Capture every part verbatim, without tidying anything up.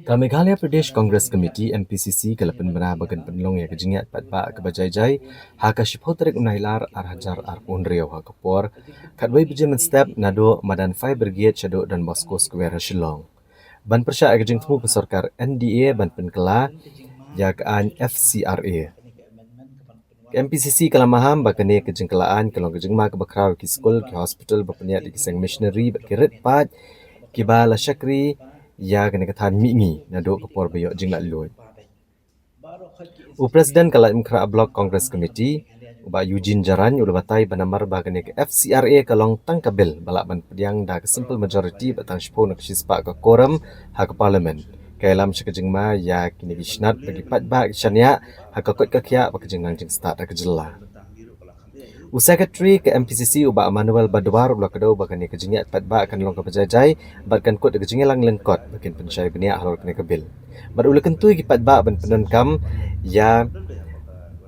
Ka Meghalaya Pradesh Congress Committee, M P C C, ka la pynbna ba kan pynlong ïa ka jingïaid paidbah kaba jai jai ha ka shiphew tarik u Nailar ar hajar arphew hynriew ha ka por khatwei baje mynstep naduh madan Fire Brigade shaduh Don Bosco Square ha Shillong, ban pyrshah ïa ka jingthmu ka sorkar N D A ban pynkylla ïa ka aiñ F C R A. Ka M P C C ka la maham ba kane ka jingkylla aiñ ka long ka jingma kaba khraw ïa ki skul, ki hospital, ba pynïaid ïa ki seng missionary bad ki rit paid kiba la shakri ïa kane ka thaiñ mihngi naduh ka por ba ïoh jinglaitluid. U President ka Laitumkhrah Block Congress Committee, u Bah Eugene Jarain, u la batai ba namar ba kane ka F C R A ka long tang ka bill ba lah ban pdiang da ka simple majority bad tang shiphew na ka shispah ka quorum ha ka Parliament, ka ïalam sha ka jingma ïa kine ki shnat ba ki paidbah ki shaniah ha ka koit ka khiah bad ka jingnang jingstad ha ka jylla. U Secretary ka M P C C, u Bah Emmanuel Badwar, u la kdew ba kane ka jingïaid paidbah kan long kaba jai jai bad kan kut da ka jingïalang lyngkot ba kin pynshai bniah halor kane ka bill. Bad u la kyntu ïa ki paidbah ban pyndonkam ïa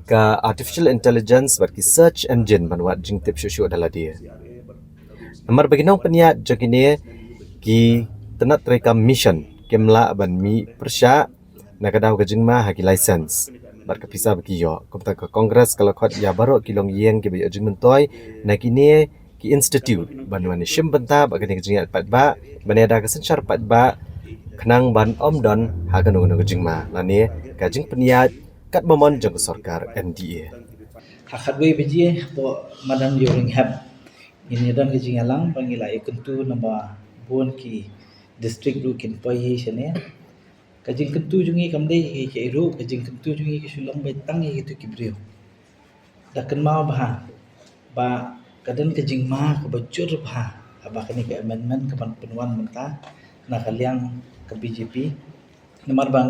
ka artificial intelligence bad ki search engine ban wad jingtip shuh shuh da lade. Namar ba ki nongpynïaid jong kine ki tnat treikam mission kim lah ban mih pyrshah na ka daw ka jingma ha ki license bad ka pisa ba ki ïoh. Kumta ka Congress ka la khot ïa baroh ki longïing kiba ïoh jingmyntoi na kine ki institute ban wan shim bynta bad kane ka jingïaid paidbah, ban ïada ka synshar paidbah khnang ban ym don ha kano kano ka jingma lane ka jingpynïaid katba mon jong ka sorkar N D A. Ha khatwei baje hapoh madan Ïewrynghep ngin ïa don ka jingïalang ba ngi la ïa kyntu namar ba bun ki district ruh kin poi hi shane. Ka jingkyntu jong ngi kam dei hi kaei ruh, ka jingkyntu jong ngi ka shu long beit tang ïa kitu ki briew. Da kynmaw bha ba ka don ka jingma kaba jur bha haba kane ka amendment ka ban pynwan mynta na ka liang ka B J P. Namar ba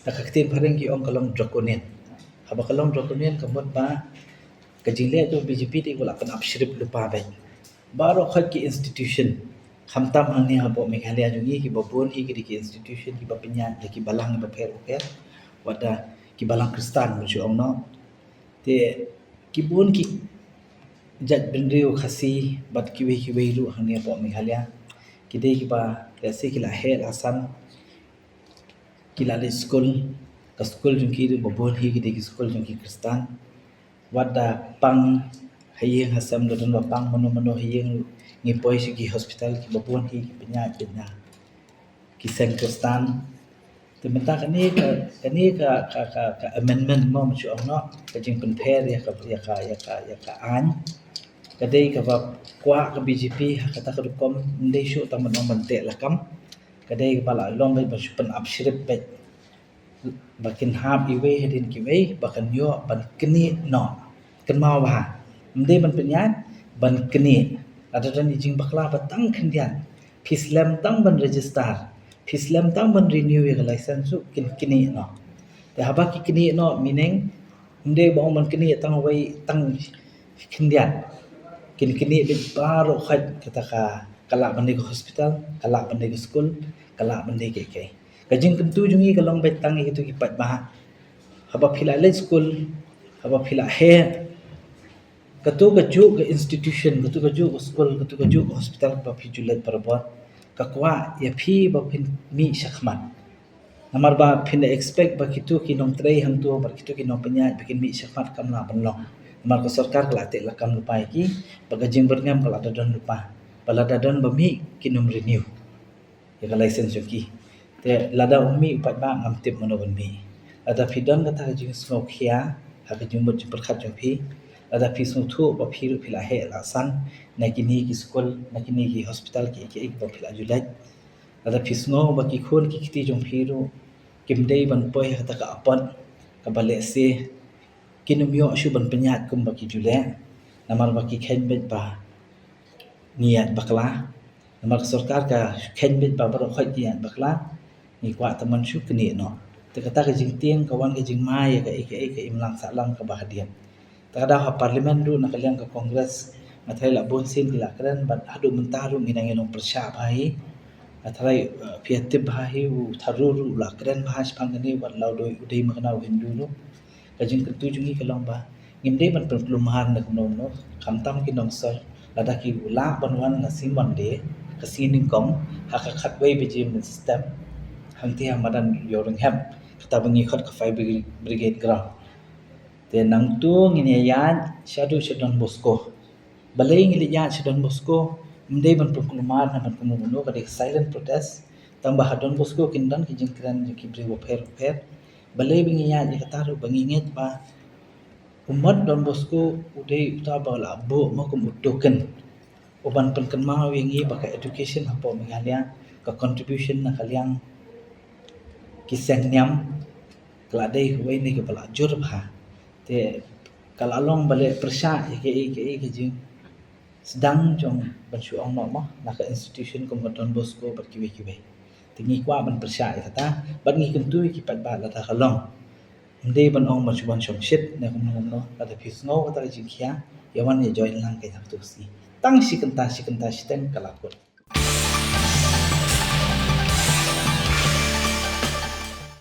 da ka ktien phareng ki ong ka long draconian. Haba ka long draconian ka mut ba ka jingleh jong B J P te ka la pynap shrip lypa beit. Baroh khoit ki institution, khamtam hangne hapoh Meghalaya jong ngi, kiba bun hi ki dei ki institution kiba pynïaid da ki balang kiba pher bapher, wat da ki balang Khristan ba shu ong noh. Te ki bun ki jait bynriew Khasi bad kiwei kiwei ruh hangne hapoh Meghalaya ki dei kiba lehse ki la heh la san, ki la leit skul, ka skul jong ki ruh ba bun hi ki dei ki skul jong ki Khristan. Wat da pang ha ïing ha sem, da don ba pang mano mano ha ïing, ngi poi sha ki hospital kiba bun hi ki pynïaid beit na ki seng Khristan. Te mynta kane ka, kane ka, ka, ka, ka amendment mo, ma shu ong noh, ka jingpynpher ïa ka, ïa ka, ïa ka, ïa ka aiñ, ka dei kaba kwah ka B J P ha kata ka rukom, ym dei shuh tang ban ong ban teh lakam. Ka dei kaba la long beit ba shu pynap shrip beit, ba kin hap iwei hadien kiwei ba kan ïoh ban knieh noh. Kynmaw bha, ym dei ban pynïaid, ban knieh. Lada don i jingbakla ba tang khyndiat, phi slem tang ban register, phi slem tang ban renew ïa ka license ruh kin knieh noh. Te haba ki knieh noh, meaning ym dei ba ong ban knieh tang wei tang khyndiat. Kin knieh beit baroh khoit, kata ka, ka lah ban dei ka hospital, ka lah ban dei ka skul, ka lah ban dei kiei kiei. Ka jingkyntu jong ngi ka long beit tang ïa kitu ki paidbah. Haba phi la leit skul, haba phi la heh, katu kajuh ka institution, katu kajuh ka skul, katu kajuh ka hospital kaba phi ju leit parabot, ka kwah ïa phi ba phin mih shakhmat. Namar ba phin da expect ba kitu ki nongtrei hangtu bad kitu ki nongpynïaid ba kin mih shakhmat, kam lah ban long. Namar ka sorkar ka la teh lakam lypa ïa ki, ba ka jingbyrngem ka la da don lypa, ba lada don ba mih kin ym renew ïa ka license jong ki. Te lada ym mih u paidbah, ngam tip mano ban mih. Lada phi don kata ka jingsngewkhia ha ka jingmut jingpyrkhat jong phi, lada phi sngewthuh ba phi ruh phi la heh la san na kine ki skul, na kine ki hospital, kiei kiei ba phi la ju leit, lada phi sngew ba ki khun ki kti jong phi ruh kim dei ban poi ha kata ka apot kaba lehse kin ym ïoh shuh ban pynïaid kumba ki ju leh, namar ba ki kheiñ beit ba ngi ïaid bakla, namar ka sorkar ka kheiñ beit ba baroh khoit ki ïaid bakla, ngi kwah tang ban shu knieh noh. Te kata ka jingtieng ka wan ka jingma ïa kaei kaei ka imlang sahlang kaba hadien. Te ka daw ha Parliament ruh na ka liang ka Congress, nga tharai la bun sien ki la kren, bad haduh mynta ruh ngi dang ïalong pyrshah bha hi. Nga tharai, eh, phi ïa tip bha hi, u Tharoor ruh u la kren bha shaphang kane, wat la u dei, u dei ma kane u Hindu ruh. Ka jingkyntu jong ngi ka long ba ngim dei ban pynkulmar na kumno kumno, khamtam ki nongshoi, lada ki lah ban wan na sngi Monday, ka sngi nyngkong, ha ka khatwei baje mynstep, ha Nangta ha madan Ïewrynghep, kata ba ngi khot ka Fire Brigade Ground. Te nangta ngin ïa ïaid shaduh sha Don Bosco. Balei ngi leit ïaid sha Don Bosco? Ym dei ban pynkulmar ne ban kumno kumno, ka dei ka silent protest. Tang ba ha Don Bosco kin don ki jingkren jong ki briew bapher bapher. Balei ba ngi ïaid ïa kata ruh? Ba ngi ngeit ba u mot Don Bosco u dei uta ba la buh mo kum u token u ban pynkynmaw ïa ngi ba ka education hapoh Meghalaya, ka contribution na ka liang ki seng niam, ka la dei kawei ne kaba la jur bha. Te ka la long ba leh pyrshah ïa kaei kaei ka jingsdang jong ban shu ong noh mo na ka institution kum ka Don Bosco bad kiwei kiwei. Te ngi kwah ban pyrshah ïa kata bad ngi kyntu ïa ki paidbah lada ka long. Ym dei ban ong ban shu ban shongshit ne kumno kumno, lada phi sngew kata ka jingkhia, ïa wan ïa join lang ka ïa katu ka sngi. Tang shi kynta shi kynta shiteng ka la kut.